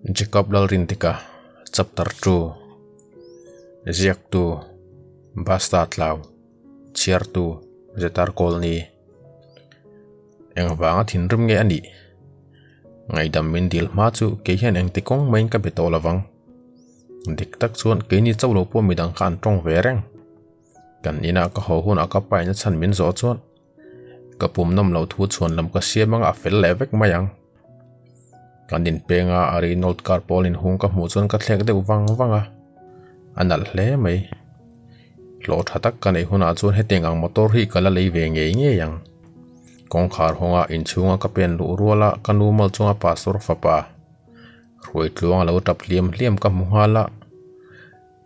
Jacob Lalrindika Chapter 2 Ziaktu Basta Tlau Chhiartu Zetar Kawlni Engvanga thinrim nge a nih? Ngaihdam min dil hma chu kei hian engti kawng maiin ka be tawh lovang. Dik tak chuan keini chauh lo pawh midang kha an tawng ve reng. Kan inah ka haw hunah ka pa in a chhan min zawh chuan Ka pum nawm loh thu chhuan lam ka siam anga a fel leh vek mai ang. Kan inpenga a Renault car pawl inhung ka hmuh chuan ka thlek deuh vang vang a, a nalh hle mai. Hlawh tha tak ka neih hunah chuan hetiang ang motor hi ka la lei ve ngei ngei ang. Kawngkhar hawnga inchhunga ka pen luh ruala ka nu mal chunga pastor fapa Hruaitluang a lo tap hliam hliam ka hmu nghal a.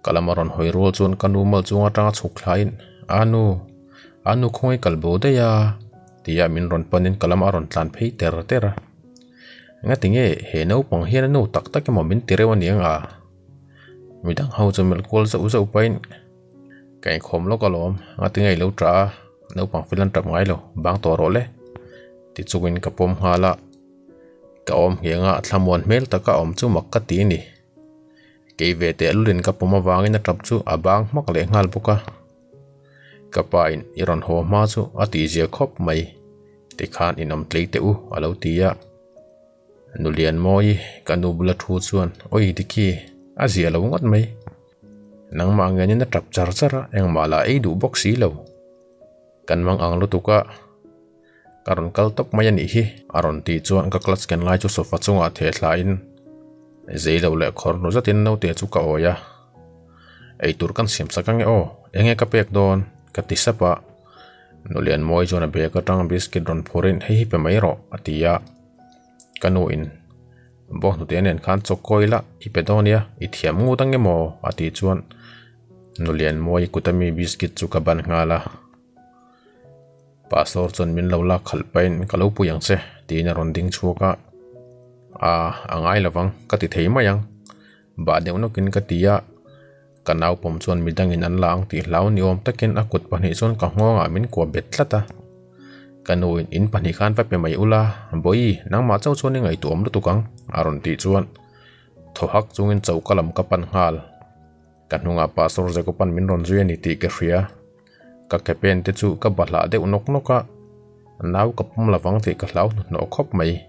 Ka lam a rawn hawi rual chuan ka nu mal chung atanga chhuk thlain, A nu, a nu khawngaih kal bo daih a, tia min rawn panin ka lam a rawn tlan phei ter ter a. Engati nge he naupang hian a nu tak tak emaw min ti reuh a niang a? Midang ho chu melh kual zauh zauh pahin, Ka inkhawm lawk alawm, engati nge i lo tah a, naupang fel an tap ngai lo, bang tawh rawh le, ti chungin ka pawm nghal a. Ka awm ngheng a, thlamuan hmel taka awm chu mak ka ti a ni. Kei ve teh lulin ka pawm avangin a tap chu a bang hmak leh nghal bawk a. Ka pa in i rawn haw hma chu a tihzia khawp mai, tikhan in awm tlei teh u a lo ti a. Nulianmawi ka nu bula thu chuan Awi Diki, a zia lo ngawt mai. Nangmah ngenin a tap char char a, engmah lah ei duh bawk si lo. Kan mang ang lutuk a, ka rawn kal tawp mai a nih hi. A rawn tih chuan ka clutch ken lai chu sofa chungah theh thlain zei loh leh khawr nu zatin naute chu ka awi a. Eitur kan siam sak ange aw, enge ka pek dawn? ka ti sap a. Nulianmawi chuan a bag atang biscuit rawn phurin hei hi pe mai rawh a ti a. Ka nu in bawnghnute nen khan chaw kawi la i pe dawn nia, i thiam ngut ange maw? a tih chuan Nulianmawi kut ami biscuit chu ka ban nghal a. Pastor chuan min lo lak khalh pahin ka lo pui ang che tiin a rawn ding chhuak a. Aa a ngai lovang ka ti thei mai ang. Bah deuh nawkin ka ti a, ka naupawm chuan midangin an la ang tih hlau ni awm takin a kut pahnih chuan ka nghawngah min kuah bet tlat a. Ka nuin in pahnih khan va pe mai ula, Bawi, nangmah chauh chuan i ngaihtuahawm lutuk ang a rawn tih chuan thaw hak chungin choka lam ka pan nghal. Ka hnungah Pastor Jacob-a'n min rawn zui a ni tih ka hria. Ka ke pen te chu ka bahlah deuh nawk nawk a, nau ka pawm lovang tih ka hlau hnuhnawh khawp mai.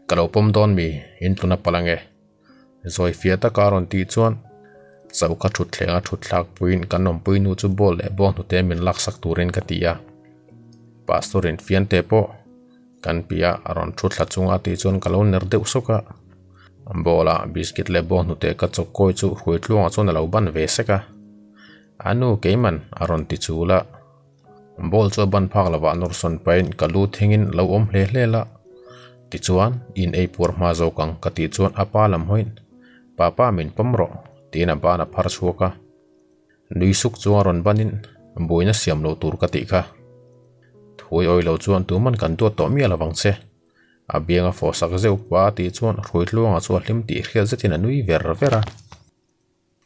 Ka lo pawm dawn mi, in tlun a palh ange. Zawi fiah taka a rawn tih chuan choka thutthleng a thut thlak puiin kan awmpui nu chu ball leh bawng hnute min laksak turin ka ti a. Pastor in fiante pawh kan piah a rawn thu thla chunga a tih chuan ka lo ner deuh sawk a. Ball ah biscuit leh bawng hnute ka chawk kawi chu hruai tluangah chuan a lo ban ve sek a. A nu keiman a rawn ti chul a. Ball chu a ban phak lovah nawr sawn pahin ka lu thingin lo awm hle hle la. Tichuan, in ei puar hma zawk ang ka tih chuan a pa lam hawiin, Papa min pawm rawh, tiin a ban a phar chhuak a. Nui suk chuan rawn banin, Buaina siam lo tur ka tih kha. Thui awi lo chuan tuman kan duat tawh miah lovang che. A bianga fawh sak zeuh pa a tih chuan Hruaitluanga chu a hlim tih hriat zetin a nui ver ver a.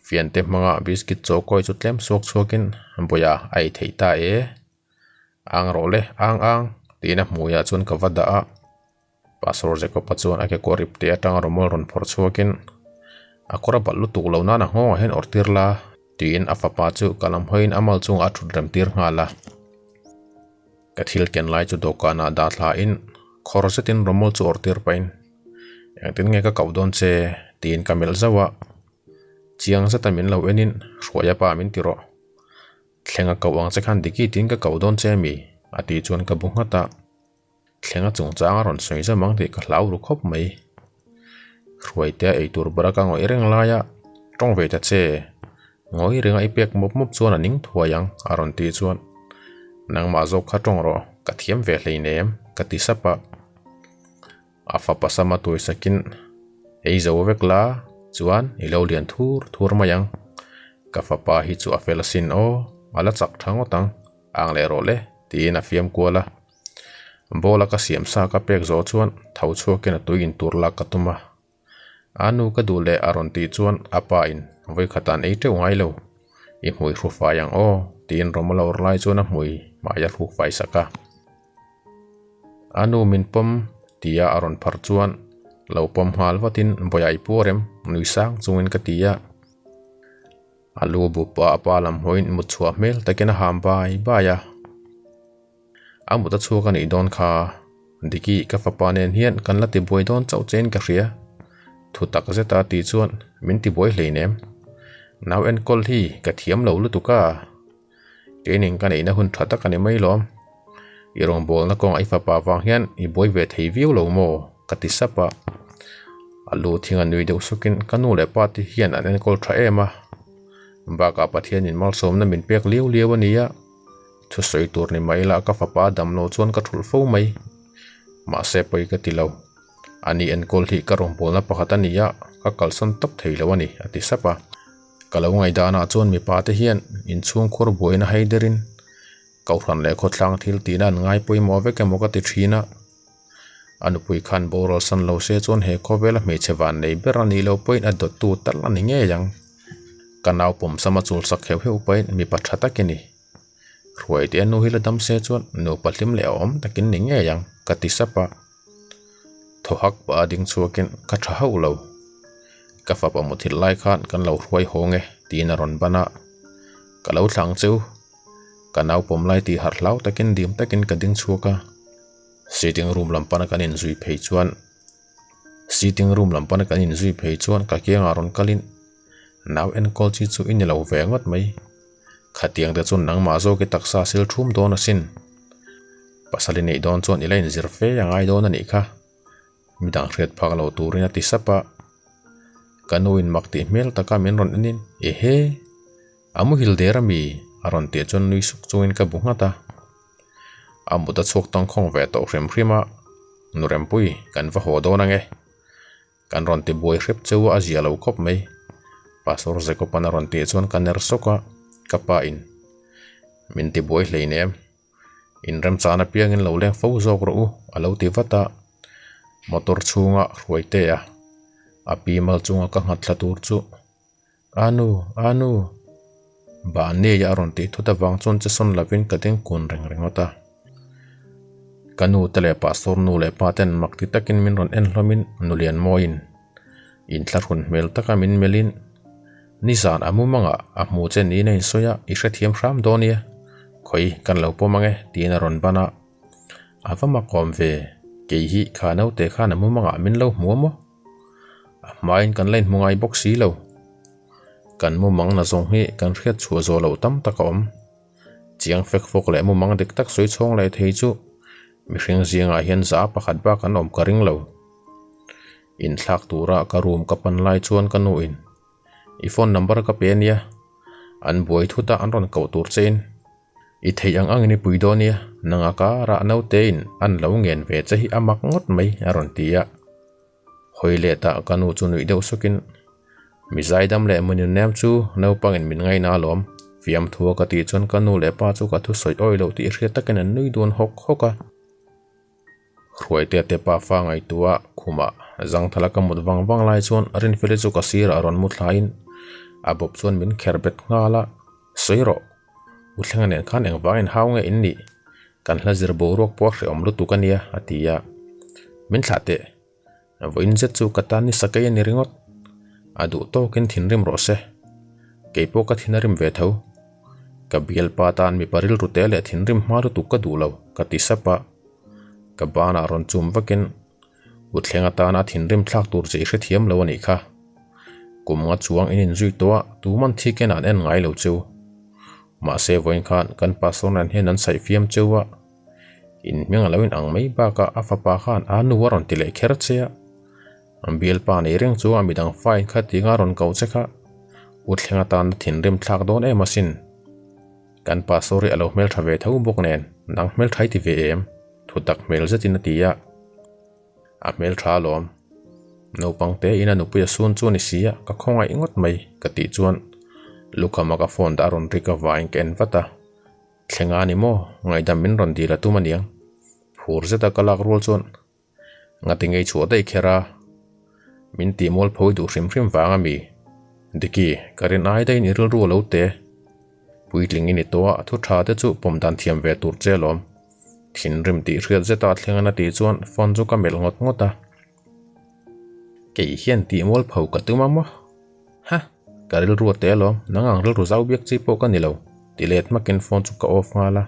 Fiante hmanga biscuit chaw kawi chu tlem suak chhuakin Bawia a ei theih ta e. Ang rawh le, ang ang, tiin a hmuiah chuan ka va dah a. Pastor Jacob-a chuan a kekawr ip te atanga rawmawl rawn phawrh chhuakin a kawr a balh lutuk lo nan a nghawngah hian awrh tir la, tiin a fapa chu ka lam hawiin a mal chungah a thut rem tir nghal a. Ka thil ken lai chu dawhkanah dah thlain khawr zetin rawmawl chu awrh tir pahin Engtin nge ka koh dawn che? tiin ka melh zauh a. Chiang zeta min lo enin Hruaia pa min ti rawh. Thlenga koh ang che khan Diki tiin ka koh dawn che ami? a tih chuan ka bu nghat a. Thlenga chungchang a rawn sawi zam ang tih ka hlau ru khawp mai. Hruaitea eitur bawra ka ngawih reng laia tawng ve ta che. Ngawi ringa i pek mawp mawp chuan a ning thuai ang a rawn tih chuan nangmah zawk kha tawng rawh ka thiam ve hleinem ka ti sap a. A fapa sama tuisakin ei zo vek la chuan i lo lian thur thur mai ang. Ka fapa hi chu a fel asin aw, a la chak tha ngawt ang, ang leh rawh le tiin a fiam kual a. Bowl a ka siam sa ka pek zawh chuan tho chhuakin a tui in tur lak ka tum a. A nu ka duh leh a rawn tih chuan a pa in vawikhat an ei teuh ngai lo. I hmui hru fai ang aw tiin Romola awrh lai chuan a hmui hmai a hruk fai sak a. A nu min pawm tia a rawn phar chuan Lo pawm nghal vatin Bawiha i pu rem nui sang chungin ka ti a. A lu bu pah a pa lam hawiin mut chhuah hmel takin a ham bai bai a. A mut a chhuak a nih dawn kha. Diki ka fapa nen hian kan la tibuai dawn chauh chein ka hria. Thu tak zeta ti chuan min tibuai hleinem. Nau enkawl hi ka thiam lo lutuk a. Training ka neihna hun tha tak a ni mai lawm. I rawngbawlna kawngah i fapa vang hian i buai ve thei viau lo maw? ka ti sap a. A lu thing a nui deuh sukin ka nu leh pa te hian an enkawl tha em a. Bakah Pathianin malsawmna min pek liau liau a nia. Thusawi tur ni mai ila ka fapa a dam lo chuan ka thulh fo mai. Mahse pawi ka ti lo. Ani enkawl hi ka rawngbawlna pakhat a ni a, ka kalsan tawp thei lo a ni a ti sap a. Ka lo ngaihdanah chuan mipa te hian inchhungkhur buaina hei derin Kohhran leh khawthlang thil tihna an ngai pawimawh vek emaw ka ti thin a. A nupui khan boral san lo se chuan he khawvela hmeichhe van nei ber a nih loh pawhin a dawttu tal a ni ngei ang. Ka nau pawmsam a chulsak heuh heuh pahin mipa tha tak i ni. Hruaite a nu hi la dam se chuan nupa hlim leh awm takin ni ngei ang ka ti sap a. Thaw hak pah a ding chhuakin ka tha hauh lo. Ka fapa muthilh lai khan kan lo hruai hawng e tiin a rawn ban a. Ka lo thlang cheu. Ka nau pawm lai tih harh hlau takin dim takin ka ding chhuak a. Sitting room lam pana kan inzui phei chuan Sitting room lam pana kan inzui phei chuan ka kiangah rawn kalin nau enkawl chi chu i ni lo ve ngawt mai. Khatiang te chuan nangmah zawk i taksa sil thum dawn asin. Pasal i neih dawn chuan i la inzir fe a ngai dawn a nih kha. Midang hriat phak lo turin a ti sap a. Ka nu in mak tih hmel taka min rawn en in, Ehe! A muhil der a mi? a rawn tih chuan nui suk chungin ka bu nghat a. A mut a chhuak tangkhawng ve tawh hrim hrim a, Nu Rempui, kan va haw dawn ange. Kan rawn ti buai hrep cheu a, a zia lo khawp mai. Pastor Jacob-a'n a rawn tih chuan ka ner sawk a, ka pa in min ti buai hleinem. In remchan apiangin lo leng fo zawk rawh u, a lo ti vat a. Motor chhunga hruai te a, a pi mal chunga ka nghat thla tur chu, Anu, Anu! Bahneia a rawn tih thut avang chuan che sawn lovin ka ding kun reng ringawt a. Ka nu te leh pastor nu leh pa ten mak ti takin min rawn en hlawmin Nulianmawiin inthlahrun hmel taka min melhin nizan a mumangah a hmu che niin a insawi a, i hrethiam hram dawn nia, khawi kan lo pawm ange tiin a rawn ban a. A va makawm ve, kei hi kha naute khan a mumangah min lo hmu a maw? A hmain kan la inhmu ngai bawk si lo. Kan mumang na zawng hi kan hriat chhuah zawh loh tam tak a awm. Chiang fek fawk leh mumang dik tak sawi chhawng leh thei chu mihring zingah hian za pakhat bak an awm ka ring lo. Inthlak tura ka room ka pan lai chuan ka nu in i phone number ka pe ania, an buai thut a an rawn koh tur che in i theih ang angin i pui dawn nia, nanga karah naute in an lo ngen ve che hi a mak ngawt mai a rawn ti a. Hawi leh tah ka nu chu nuih deuh sukin, Mi zaidam leh Muninem chu naupangin min ngaina alawm, fiamthua ka tih chuan ka nu leh pa chu ka thusawi awi loh tih hriat takin an nui dun hawk hawk a. Hruaitea te pa fa ngaihtuah khumah zangthala ka mut vang vang lai chuan Rinfeli chu ka sirah rawn mu thlaiin a bawp chuan min kher bet nghal a, Sawi rawh, U Thlenga nen khan engvangin hau nge in nih? Kan hla zir boruak pawh a hrehawm lutuk a nia, a ti a. Min thlah teh. Vawiin zet chu ka tan ni sakei a ni ringawt. A duh tawkin thinrim rawh se. Kei pawh ka thin a rim ve tho. Ka bialpa tan mipa rilru te leh thinrim hma lutuk ka duh lo, ka ti sap a. Ka banah rawn chum vakin U Thleng atana thinrim thlak tur che i hrethiam lo a nih kha. Kum nga chuang in inzui tawh a, tuman thi ken an en ngai lo cheu. Mahse vawiin khan kan pastor nen hian an saih fiam cheu a, in hming a lo in ang mai bakah a fapa khan a nu a rawn ti leh kher che a. An bialpa nei reng chu a midang fine kha ti nga rawn ko che kha. U Thleng atana thinrim thlak dawn em asin. Kan pastor hi a lo hmeltha ve tho bawk nen, nang hmeltha i ti ve em? Thutak hmel zetin a ti a. A hmeltha alawm. Naupang te in a nupui a sun chu a ni si a, ka khawngaih ngawt mai ka tih chuan lukhama ka phone dah a rawn rik avangin ka en vat a. Thlenga a ni maw? Ngaihdam min rawn dil a tum a niang. Phur zeta ka lak rual chuan Ngati ngei chhuah daih kher a, min tih mual pho i duh hrim hrim vang a mi? Diki, ka rin ai daihin i rilru a lo te. Puitling i ni tawh a, thu tha te chu pawm dan thiam ve tur che alawm. Thinrim tih hriat zeta a thleng a na tih chuan phone chu ka melh ngawt ngawt a. Kei hian tih mualpho ka tum a maw? Ha! Ka rilru a te alawm, nang ang rilru zau biak chi pawh ka ni lo, ti let hmakin phone chu ka off nghal a.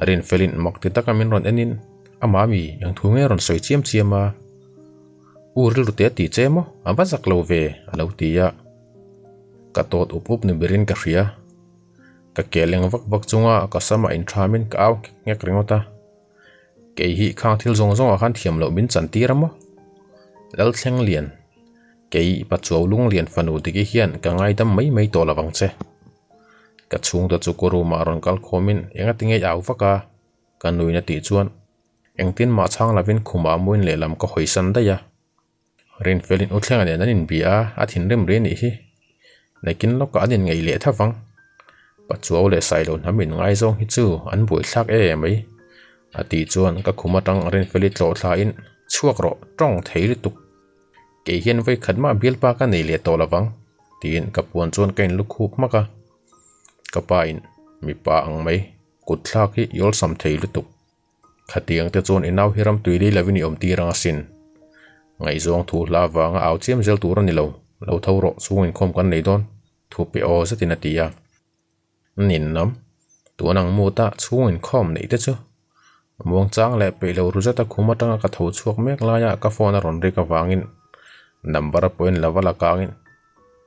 Rinfelin mak ti taka min rawn enin, A mami, eng thu nge rawn sawi chiam chiam a? U rilru te a ti che maw? A va zak lo ve, a lo ti a. Ka tawt up up ni berin ka hria. Ka ke leng vak vak chunga ka sama inthamin ka au nghek nghek ringawt a. Kei hi khang thil zawng zawngah khan thiam loh min chan tir a maw? Lalthleng lian, kei Pachuau Lunglian fanu Diki hian ka ngaidam mai mai tawh lo vang che. Ka chhungte chu ka room ah rawn kal khawmin enga tinge i au vak a? Ka nuin a tih chuan engtin mah chhang lovin khumah muin lehlam ka hawisan daih a. Rinfelin u Thlenga nen an inbia a, a thinrim ri anih hi. Nakin lawkah an inngeih leh tha vang. Pachuau leh Sailo hnam inngaizawng hi chu an buaithlak e mai. A tih chuan ka khum atang Rinfeli tlawh thlain, Chhuak rawh, tawng thei lutuk. Kei hian vawikhat mah bialpa ka nei leh tawh lovang, tiin ka puan chuan ka inlukhup hmak a. Ka pa in, Mipa ang mai, kutthlak hi i awlsam thei lutuk. Khatiang te chuan i nau hi ram tui lei lovin i awm tir ang asin. Ngaihzawng thu hla avanga au chiam zel tur a ni lo, lo tho rawh chhung inkhawm kan nei dawn, thu pe aw zetin a ti a. Ninnam, tun ang muta chhung inkhawm neih te chu muangchang leh peih lo ru zeta khum atanga ka tho chhuak mek laia ka phone a rawn rik avangin number a pawhin lova la kangin,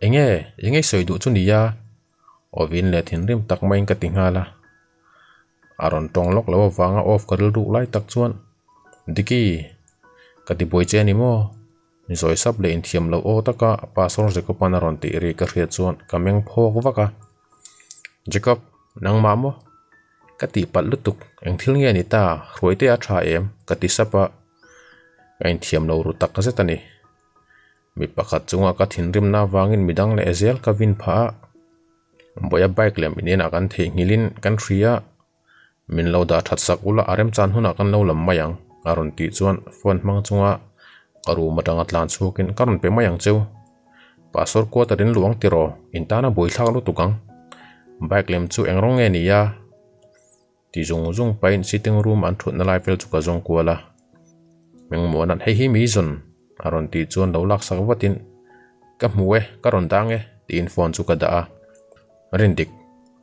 Enge, enge i sawi duh chu nia? Awin leh thinrim tak maiin ka ti nghal a. A rawn tawng lawk lo avanga off ka rilruk lai tak chuan, Diki, ka ti buai che a ni maw? Zawi sap leh inthiam loh aw taka Pastor Jacob-a'n a rawn tih ri ka hriat chuan ka meng phawk vak a. Jacob, nangmah maw? Ka tihpalh lutuk, eng thil nge ni ta, hruaite a tha em? ka ti sap a, ka inthiam lo ru tak zet a ni. Mi pakhat chunga ka thinrimna avangin midang leh zel ka vin phah a, Bawia bike lem inenah kan theihnghilhin kan hria a, min lo dah that sak ula a remchan hunah kan lo lam mai ang a rawn tih chuan phone hmang chunga ka room atanga tlan chhuakin ka rawn pe mai ang cheu. Pastor quarter in luang tiraw in tana buaithlak lutuk ang. Bike lem chu eng rawng nge ni a? Ti zung zung pahin sitting room an thutna lai vel chu ka zawng kual a. Mengmuana'n hei hi mi zawn a rawn tih chuan lo laksak vatin Ka hmu e, ka rawn dang e tiin phone chu ka dah a. Rindik,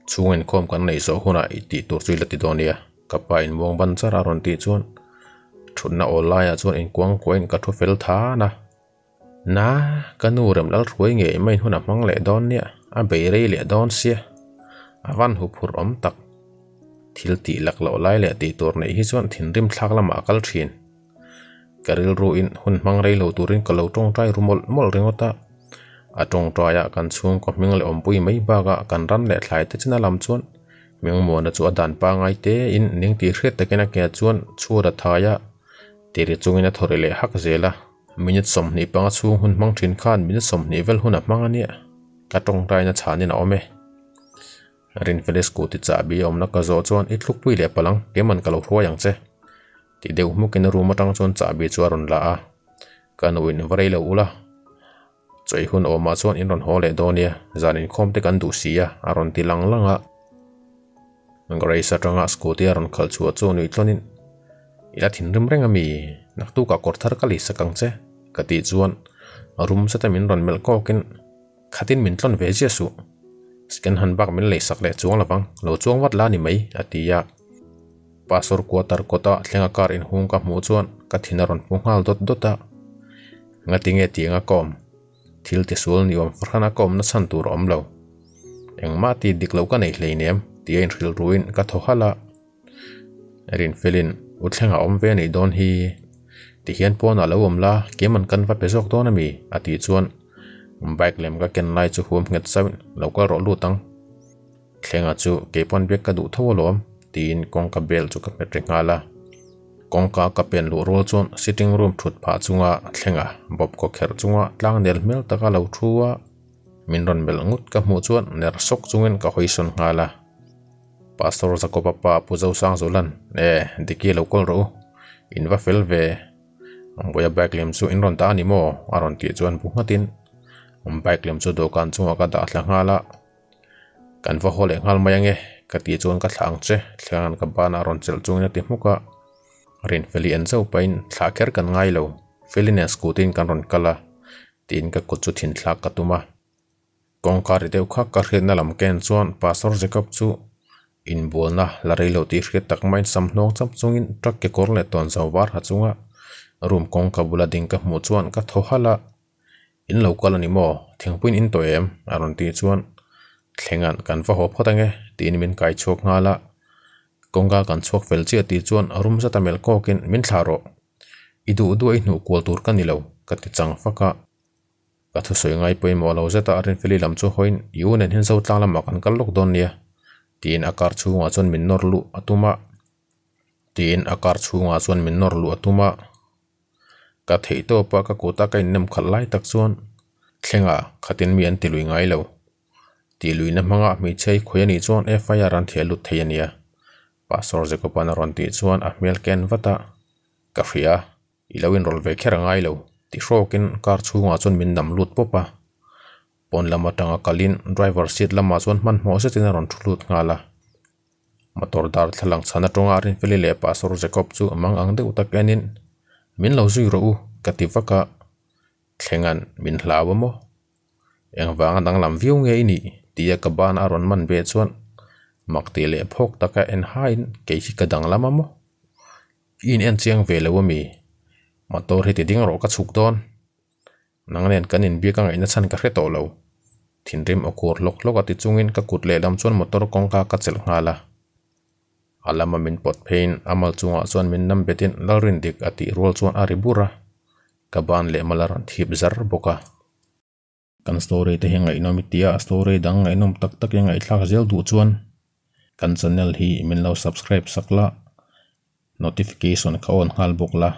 chhung inkhawm kan neih zawh hunah i tih tur chu i la ti dawn nia ka pa in muang ban char a rawn tih chuan thutna awl laiah chuan inkuang kuahin ka thu fel than a. Na, ka nu rem lal hruai ngei mai hun a hmang leh dawn nia, a bei rei leh dawn sia. A van huphurh awm tak. Thil tih lak loh lai leh tih tur neih hi chuan thinrim thlak lamah a kal thin. Ka rilruin hun hmang rei lo turin ka lo tawngtai ru mawlh mawlh ringawt a. A tawngtaia kan chhungkaw hming leh awmpui mai bakah kan ran leh thlai te china lam chuan Mingmuana chu a dan pangai tein ning tih hriat takin a ke chuan chhuat a thai a, tiri chungin a thaw ri leh hak zel a. Minute 25 chhung hun hmang thin khan minute 20 vel hun a hmang a nia. Ka tawngtaina chhanin a awm e. Rinfeli scooty chahbi a awmna ka zawh chuan i thlukpui leh palh ang, keiman ka lo hruai ang che. Ti deuh hmukin room atang chuan chahbi chu a rawn la a. Ka nuin va rei lo ula. Chawi hun awmah chuan in rawn haw leh dawn nia, zan inkhawm te kan duh si a, a rawn ti lang lang a. Grace atanga scooty a rawn khalh chhuah chu nuih tlawnin, I la thinrim reng ami? Naktukah kawr thar ka lei sak ang che, ka tih chuan rum zeta min rawn melh kawkin, Khatin min tlawn ve ziah suh. Scan han bak min lei sak leh chuang lovang, lo chuang vat la ni mai, a ti a. Pastor quarter kawta thlenga car inhung ka hmuh chuan ka thin a rawn phu nghal dawt dawt a. Ngatinge tianga ka awm? Thil tisual ni awm fahran a ka awmna chhan tur a awm lo. Engmah tih dik loh ka nei hleinem tih a inhrilh ruin ka thaw halh a. Rinfelin u thleng a awm ve anih dawn hi. Tihian pawnah lo awm la, keiman kan va pe zawk dawn ami? a tih chuan bike lem ka ken lai chu huam nghet zauhin lo kal rawh lut ang. Thlenga chu keipawn biak ka duh tho alawm tiin kawngka bell chu ka hmet ri nghal a. Kawngka ka pen luh rual chuan sitting room thut phah chunga Thlenga bawp kaw kherh chunga tlang nel hmel taka lo thu a, min rawn melh ngut ka hmuh chuan ner sawk chungin ka hawi sawn nghal a. Pastor Jacob-a pa Pu Zosangzulan, E, Diki lo kawl rawh u, in va fel ve. Buaia bike lem chu in rawn dah a ni maw? a rawn tih chuan bu nghatin bike lem chu dawhkan chungah ka dah thla nghal a. Kan va haw leh nghal mai ange, ka tih chuan ka thlah ang che, Thlenga'n ka banah rawn chelh chungin a ti hmuk a. Rinfeli en zauh pahin thlah kher kan ngai lo. Feli nen scooty in kan rawn kal a tiin ka kut chu thin thlak ka tum a. Kawngka ri deuh kha ka hriatna lam ken chuan Pastor Jacob chu inbualna la rei lo tih hriat tak maiin sam hnawng chap chungin truck kekawr leh tawnzau var ha chunga room kawngka bula ding ka hmuh chuan ka thaw halh a. In lo kal a ni maw? Thingpuiin in tawh em? A rawn tih chuan Thlenga'n kan va haw phawt ange tiin min kai chhuak nghal a. Kawngka kan chhuak fel chiah tih chuan rum zata melh kawkin min thlah rawh. I duh duh a i hnuh kual tur ka ni lo ka ti chang fak a. Ka thusawi ngai pawimawh lo zeta a Rinfeli lam chu hawiin i u nen hian Zotlang lamah kan kal lawk dawn nia tiin a car chhungah chuan min nawr luh a tum a. Tiin a car chhungah chuan min nawr luh a tum a. Ka theih tawp a ka kut a ka innem khalh lai tak chuan thlenga khatin mi an ti lui ngai lo. Tih luihna hmanga hmeichhia i khawi a nih chuan FIR an thiah lut thei a nia. Pastor Jacob-a'n a rawn tih chuan a hmel ken vat a, Ka hria, i lo inrawlh ve kher a ngai lo ti hrawkin car chhungah chuan min nam lut pawp a. Pawn lam atanga kalin driver seat lamah chuan hmanhmawh zetin a rawn thu lut nghal a. Motor darthlalang chhan atanga Rinfeli leh Pastor Jacob chu mang ang deuh tak enin, Min lo zui rawh u, ka ti vak a. Thlenga'n min hlau a maw? Engvanga danglam viau nge i nih? tia ka ban a rawn man ve chuan mak tih leh phawk taka en haiin kei hi ka danglam a maw? I in en chiang ve lo a mi? Motor hi ti ding rawh ka chhuk dawn. Nang nen kan inbiak a ngaihna chhan ka hre tawh lo. Thinrim aw kur hlawk hlawk a ti chungin ka kut lehlam chuan motor kawngka ka chelh nghal a. A lama min pawt pheiin a mal chungah chuan min nam betin Lalrindik a tih rual chuan a ri bur a, ka ban leh mal a rawn thip zar bawk a. Kan story te hi ngaihnawm i tia, story dang ngaihnawm tak tak i ngaihthlak zel duh chuan kan channel hi min lo subscribe sak la, notification kha on nghal bawk la,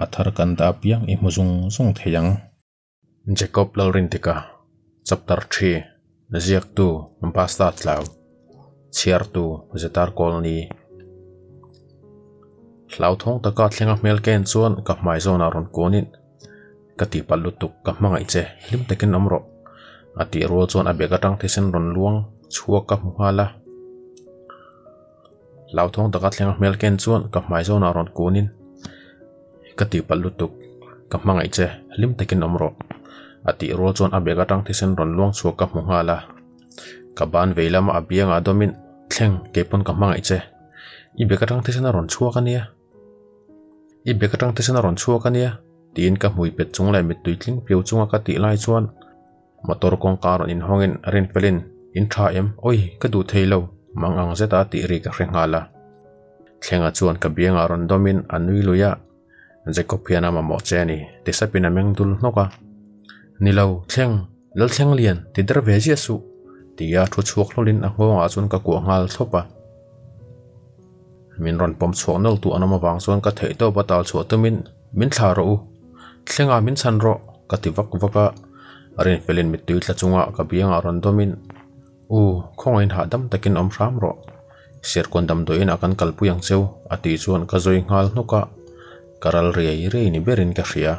a thar kan dah apiang i hmu zung zung thei ang. Jacob Lalrintika, Chapter 3, Ziaktu, Basta Tlau, Chhiartu, Zetar Kawlni. Hlauthawng taka thlenga hmel ken chuan ka hmai zawnah rawn kuanin Ka tihpalh lutuk, ka hmangaih che, hlim takin awm rawh. A tih rual chuan a bag atang thisen rawn luang chhuak ka hmu nghal a. Hlauthawng taka thleng a hmel ken chuan ka hmai zawnah rawn kunin, Ka tihpalh lutuk, ka hmangaih che, hlim takin awm rawh. A tih rual chuan a bag atang thisen rawn luang chhuak ka hmu nghal a. Ka ban vei lama a biangah dawmin, Thleng, keipawn ka hmangaih che. I bag atang thisen a rawn chhuak a nia. I bag atang thisen a rawn chhuak a nia tiin ka hmui pet chung leh mittui tling piau chunga ka tih lai chuan motor kawngka rawn inhawngin Rinfelin in tha em awi ka duh thei lo mang ang zeta a tih ri ka hre nghal a. Thlenga chuan ka biangah rawn dawmin a nui lui a, Jacob hian a mamawh che a ni ti sapin a meng dul hnawk a. Ni lo, Thleng, Lalthleng lian ti der ve ziah suh tia thu chhuak hlawlin a nghawngah chuan ka kuah nghal thlawp a. Min rawn pawm chhuak nawlh tu an awm avang chuan ka theih tawp a tal chhuah tumin min thlah rawh u, thlengah min chhan rawh ka ti vak vak a, Rinfelin mittui tla chunga ka biangah rawn dawmin U, khawngaihin hahdam takin awm hram rawh, Serkawn damdawiin ah kan kalpui ang cheu a tih chuan ka zawi nghal hnuk a, ka ral riai riai ni berin ka hria.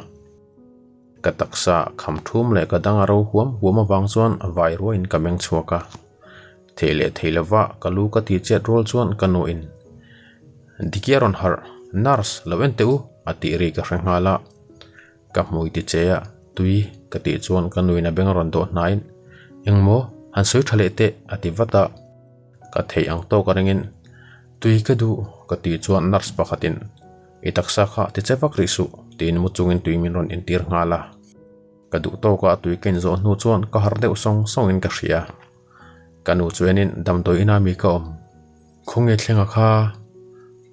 Ka taksa kham thum leh ka dang a ro huam huam avang chuan vai ruaiin ka meng chhuak a. Thei leh thei lova ka lu ka ti chet rual chuan ka nuin, Dikia rawn harh, nurse lo en teh u a tih ri ka hre nghal a. Ka hmui ti che a, tui ka tih chuan ka nuin a beng rawn dawh hnaiin, Engmaw, han sawi tha leh teh a ti vat a. Ka theih ang tawk a ringin, Tui ka duh ka tih chuan nurse pakhatin, I taksa kha ti che vak rih suh tiin mu chungin tui min rawn intir nghal a. Ka duh tawkah tui ka inzawh hnu chuan ka harh deuh sawng sawngin ka hria. Ka nu chu enin damdawi ina mi ka awm. Khawnge thlenga kha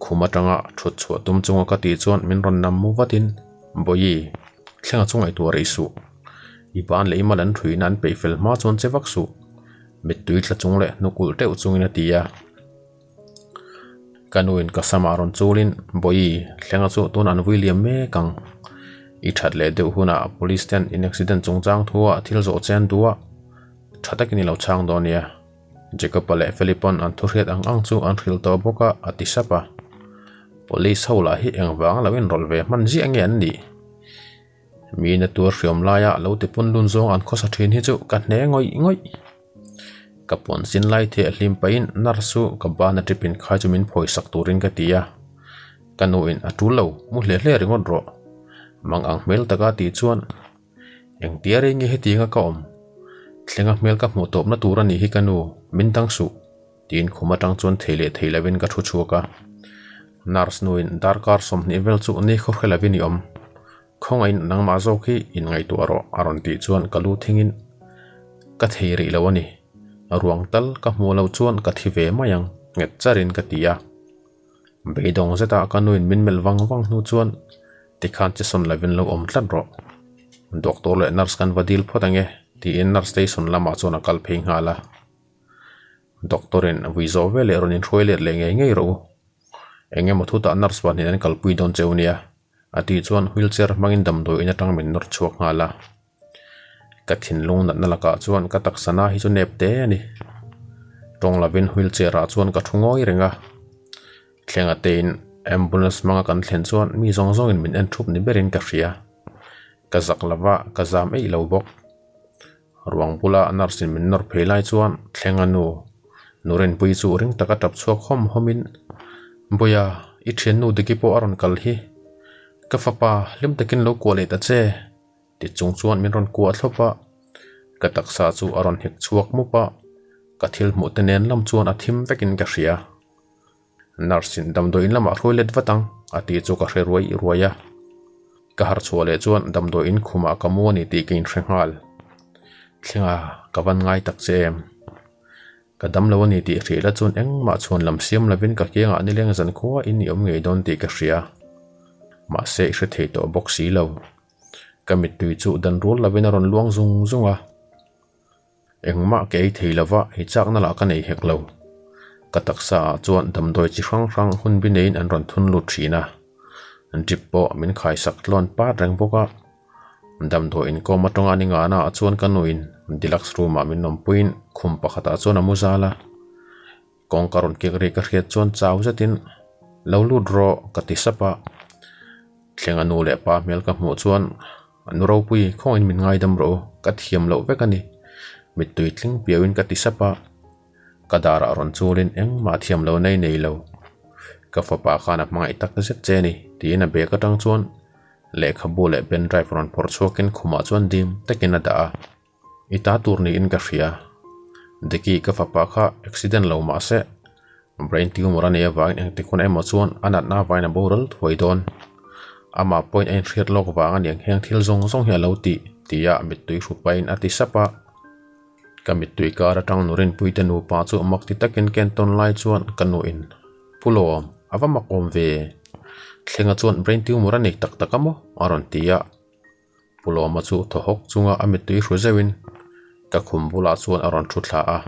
khum atanga thut chhuah tum chunga ka tih chuan min rawn nam mu vatin, Bawihi, thlenga chu ngaihtuah rih suh. I ban leh i mal an thuihna an peih fel hma chuan che vak suh. Mittui tla chung leh hnukulh teuh chungin a ti a. Ka nuin ka samah rawn chulin, Bawihi, thlenga chu tun an vui liam mek ang. I that leh deuh hunah police ten in accident chungchang thuah thil zawh che an duh a. Tha takin i lo chhang dawn nia. Jacob-a leh Philip-a'n an thuhriat ang ang chu an hrilh tawh bawk a, a ti sap a. Police ho lah hi engvang lo inrawlh ve hman ziah nge an nih? Miin a tuar hriawm laia lo ti pun lun zawng an khawsa thin hi chu ka hne ngawih ngawih. Ka puan sin lai theh hlim pahin nurse chu ka ban a trip in khai chu min phawi sak turin ka ti a. Ka nuin a tul lo, mu hle hle ringawt rawh. Mang ang hmel taka tih chuan engtia rei nge hetianga ka awm? Thlenga hmel ka hmuh tawpna tur a nih hi ka nu, min dang suh tiin khum atang chuan thei leh thei lovin ka thu chhuak a. Nurse nuin darkar 20 vel chu ni khaw hre lovin i awm. Khawngaihin nangmah zawk hi inngaihtuah rawh a rawn tih chuan ka lu thingin ka thei rih lo a ni. Ruang tal ka hmuh loh chuan ka thi ve mai ang nghet charin ka ti a. Beidawng zetah ka nuin min melh vang vang hnu chuan tikhan che sawn lovin lo awm tlat rawh. Doctor leh nurse kan va dil phawt ange tiin nurse station lamah chuan a kal phei nghal a. Doctor in vui zawh veleh rawn inhruai let leh ngei ngei rawh u. Eng emaw thutah nurse pahnih an kalpui dawn cheu nia a tih chuan wheelchair hmangin damdawi in atang min nawr chhuak nghal a. Ka thinlung natna lakah chuan ka taksa na hi chu nep te a ni. Tawng lovin wheelchair ah chuan ka thu ngawi reng a. Thlenga tein ambulance hmanga kan thlen chuan mi zawng zawngin min en thup ni berin ka hria. Ka zak lova ka zam eih lo bawk. Ruang bula nurse in min nawr phei lai chuan Thlenga nu Nurinpui chu ring taka tap chhuak hawm hawmin Bawiha i thiannu Diki pawh a rawn kal hi. Ka fapa hlim takin lo kuah leh ta che. Ti chung chuan min rawn kuah thlawp a, ka taksa chu a rawn hek chhuak mup a, ka thil hmuh te nen lam chuan a thim vekin ka hria. Nurse in damdawiin lamah hruai let vat ang a tih chu ka hre ruai ruai a, ka harh chhuah leh chuan damdawiin khumah ka mu a ni tih ka inhre nghal. Thlenga ka van ngai tak che em? Ka dam lo a ni tih hrih la chuan engmah chhuan lam siam lovin ka kiangah nileng zan khua in i awm ngei dawn tih ka hria. Mahse i hre thei tawh bawk si lo. Ka mittui chu dan rual lovin a rawn luang zung zung a. Engmah ka ei thei lova i chakna lah ka nei hek lo. Ka taksa ah chuan damdawi chi hrang hrang hun bi neiin an rawn thun lut thin a. Drip pawh min khaisak tlawn pat reng bawk a. Damdawi inkawm atanga ni ngahna ah chuan ka nuin deluxe room ah min awmpuiin khum pakhat ah chuan a mu zal a. Kawngka rawn kek ri ka hriat chuan chau zetin lo lut rawh ka ti sap a. Thlenga nu leh pa hmel ka hmuh chuan nu ropui khawngin min ngaidam rawh u ka thiam loh vek a ni. Mittui tling piauhin ka ti sap a. Ka darah rawn chulin engmah thiam lo nei nei lo. Ka fapa khan a hmangaih tak zet che a ni tiin a bag atang chuan lehkhabu leh pen drive rawn phawrh chhuakin khumah chuan dim takin a dah a. I ta tur niin ka hria. Diki ka fapa kha accident lo mah se brain tumor a nei avangin engtik hun emaw chuan a natna avain a boral thuai dawn. Amah pawhin a inhriat lawk vang a niang heng thil zawng zawng hi a lo tih tia mittui hru pahin a ti sap a. Ka mittui kar atang Nurinpuite nupa chu mak ti takin ken tawn lai chuan ka nuin Pu Lawm a va mak awm ve. Thlenga chuan brain tumor a nei tak tak a maw? a rawn ti a. Pu Lawma chu thaw hawk chunga a mittui hru zeuhin ka khum bulah chuan a rawn thu thla a.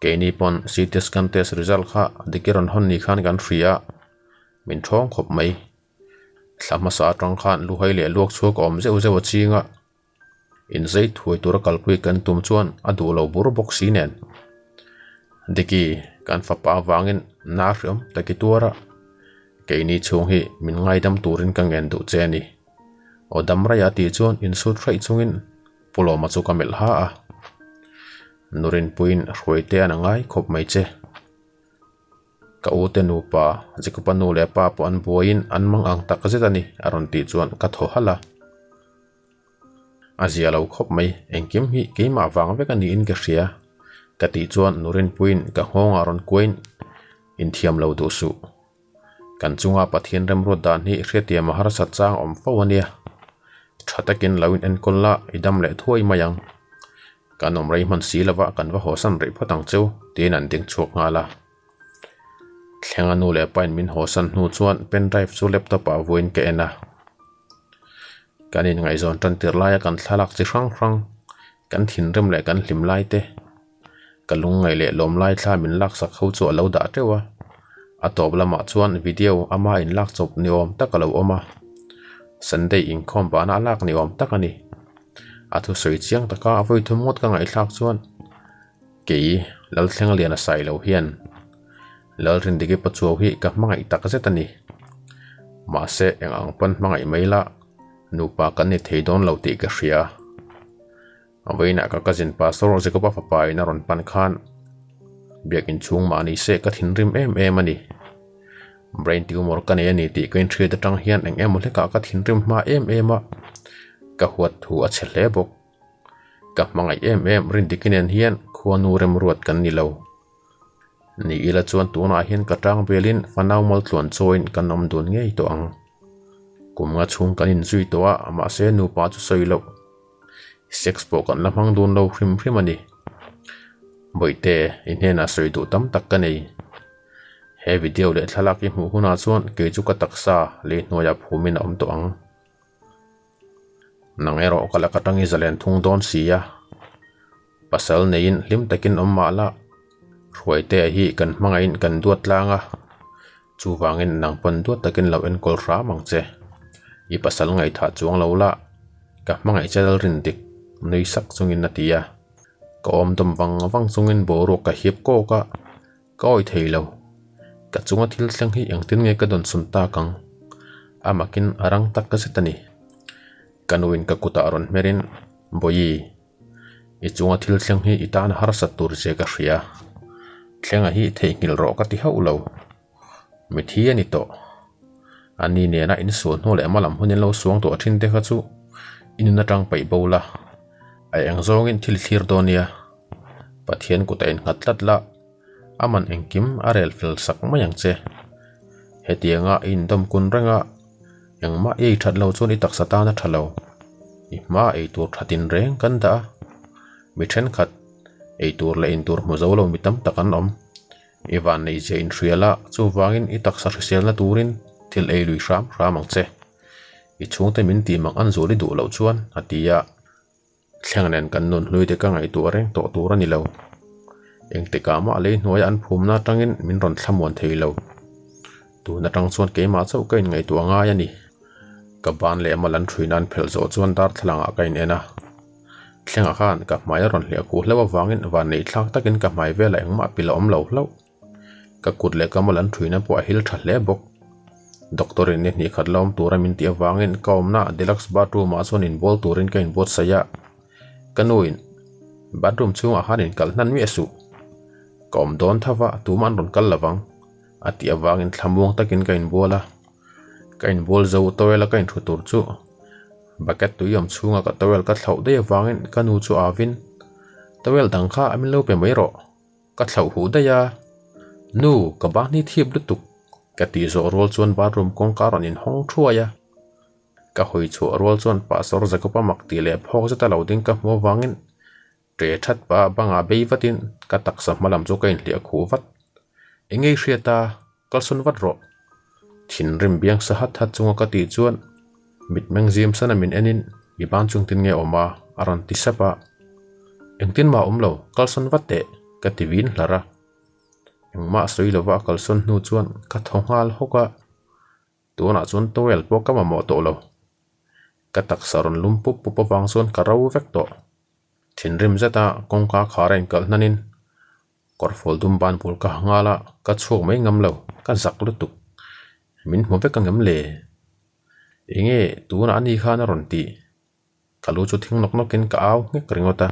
Keini pawn CT scan test result kha dik i rawn hawn ni khan kan hria a, min thawng khawp mai. Thla hmasa atang khan luhai leh luak chhuak a awm zeuh zeuh a ching a, inzei thuai tura kalpui kan tum chuan a duh lo bur bawk si nen. Diki kan fapa avangin na hriawm tak i tuar a, keini chhung hi min ngaidam turin ka ngen duh che a ni. Aw dam raih a tih chuan insut hraih chungin Pu Lawma chu ka melh ha a. Nurinpuiin hruaite an a ngai khawp mai che. Ka u te nupa Jacob-a nu leh pa pawh an buaiin an mang ang tak zet a ni a rawn tih chuan ka thaw halh a. A zia lo khawp mai, engkim hi keimah vang vek a niin ka hria. Ka tih chuan Nurinpuiin ka nghawngah rawn kuain inthiam lo duh suh. Kan chunga Pathian remruat dan hi hriattiam a harsat chang awm fo a nia. Tha takin lo in enkawl la, i dam leh thuai mai ang. Kan awm rei hman si lova kan va hawsan rih phawt ang cheu, tiin an ding chhuak nghal a. Thlenga nu leh pain min hawsan hnu chuan pen drive chu laptop ah vuain ka en a. Kan inngaihzawn tan tir laia kan thlalak chi hrang hrang, kan thinrim leh kan hlim lai te, Ka lungngaih leh lawm lai thla min laksak ho chu a lo dah teuh a, a tawp lamah chuan video ama inlak chawp ni awm tak a lo awm a, Sunday inkhawm bahna a lak ni awm tak a ni. A thusawi chiang taka a vawi thum ngawt ka ngaihthlak chuan kei Lalthleng Liana Sailo hian Lalrindiki Pachuau hi ka hmangaih tak zet a ni. Mahse eng ang pawn hmangaih mai la nupa kan ni thei dawn lo tih ka hria. A vawiinah ka cousin Pastor Jacob-a fapa in a rawn pan khan biakin chhung mah ni se ka thinrim em em a ni. Brain tumor ka nei a ni tih ka inhriat atang hian eng emaw hlekah ka thinrim hma em em a, ka huat thu a chhe hle bawk. Ka hmangaih em em Rindiki nen hian khuanu remruat kan ni lo. Ni ila chuan tunah hian ka tang velin fanau maltluan chawiin kan awm dun ngei tawh ang. Kum nga chhung kan inzui tawh a, mahse nupa chu sawi loh. Sex pawh kan la hmang dun lo hrim hrim a ni. Bawihte, i hnenah sawi duh tam tak ka nei. He video leh thlalak i hmuh hunah chuan kei chu ka taksa lei hnuaiah phumin a awm tawh ang. Nang erawh ka lak atang i zalen thung dawn si a. Pasal neiin hlim takin awm mah la, Hruaitea hi kan hmangaihin kan duat tlang a, chuvangin nang pawn duat takin lo enkawl hram ang che. I pasal ngaihthah chuang lo la, ka hmangaih che lalrin dik, nui sak chungin a ti a. Ka awm dawm vang vang chungin boruak ka hip kawk a. Ka awih thei lo. Ka chunga thil thleng hi engtin nge ka dawn sun tak ang? A makin a rang tak ka zet a ni. Ka nuin ka kutah rawn hmerin, Bawihi, i chunga thil thleng hi i tan harsat tur che ka hria. Thlenga hi theihnghilh rawh ka ti hauh lo. Mithi a ni tawh. A ni nena insual hnu leh hmalam hun in lo suang tawh thin te kha chu i nun atang paih bo la. A eng zawngin thil thlir dawn nia. Pathian kut a innghat tlat la, a man engkim a rel fel sak mai ang che. Hetianga i indawm kun reng a, engmah i ei that lo chuan i taksa tan a tha lo. I hma ei tur tha tin reng kan dah a, mi thenkhat ei tur leh in tur hmu zo lo mi tam tak an awm. I vanneih zia inhria la, chuvangin i taksa hriselna turin thil ei lui hram hram ang che. I chhungte min tih mak an zul i duh loh chuan, a ti a. Thleng nen kan nun hlui te ka ngaihtuah reng tawh tur a ni lo. Engtikah mah lei hnuaia an phumna atangin min rawn thlamuan thei lo. Tun atang chuan keimah chauh ka inngaihtuah ngai a ni. Ka ban leh mal an ṭhuina an phelh zawh chuan darthlalangah ka in en a. Thlengah khan ka hmai a rawn hliah khuh hlauh avangin vanneih thlak takin ka hmai velah engmah pilh a awm lo hlauh. Ka kut leh ka mal an ṭhuina pawh a hil ṭha hle bawk. Doctor in ni hnih khat la awm tura min tih avangin ka awmna deluxe bathroom ah chuan inbual turin ka inbuatsaih a. Ka nu in bathroom chhungah khan in kalh hnan miah suh. Ka awm dawn tho va tumah an rawn kal lo vang a tih avangin thlamuang takin ka inbual a. Ka inbual zo towel a ka inhru tur chu bucket tui awm chhunga ka towel ka thlauh daih avangin ka nu chu avin towel dang kha a min lo pe mai rawh. Ka thlauh huh daih a, Nu, ka ban hi thip lutuk, ka tih zawh rual chuan bathroom kawngka rawn inhawng thuai a. Ka hawi chhuah rual chuan Pastor Jacob-a mak tih leh phawk zeta lo ding ka hmu avangin ṭe ṭhat pah bangah bei vatin ka taksa hma lam chu ka inhliah khuh vat. Eng ei hriat a, kalsawn vat rawh. Thinrim biang sa hat hat chunga ka tih chuan mitmeng zim sana min enin i ban chung tin nge awm a a rawn ti sap a. Engtin mah awm lo, kalsawn vat teh ka ti vin hlar a. Engmah sawi lova a kalsawn hnu chuan ka thaw nghal hawk a. Tunah chuan towel pawh ka mamawh tawh lo. Ka taksa rawn lum pup pup avang chuan ka ro vek tawh. Thinrim zeta kawngka khar a inkalh hnanin Kawrfual dum ban bul ka ha nghal a, ka chhuak mai ngam lo, ka zak lutuk. Min hmu vek angem le? Enge tunah ani khan a rawn tih? Ka lu chu thing nawk nawkin ka au nghek ringawt a.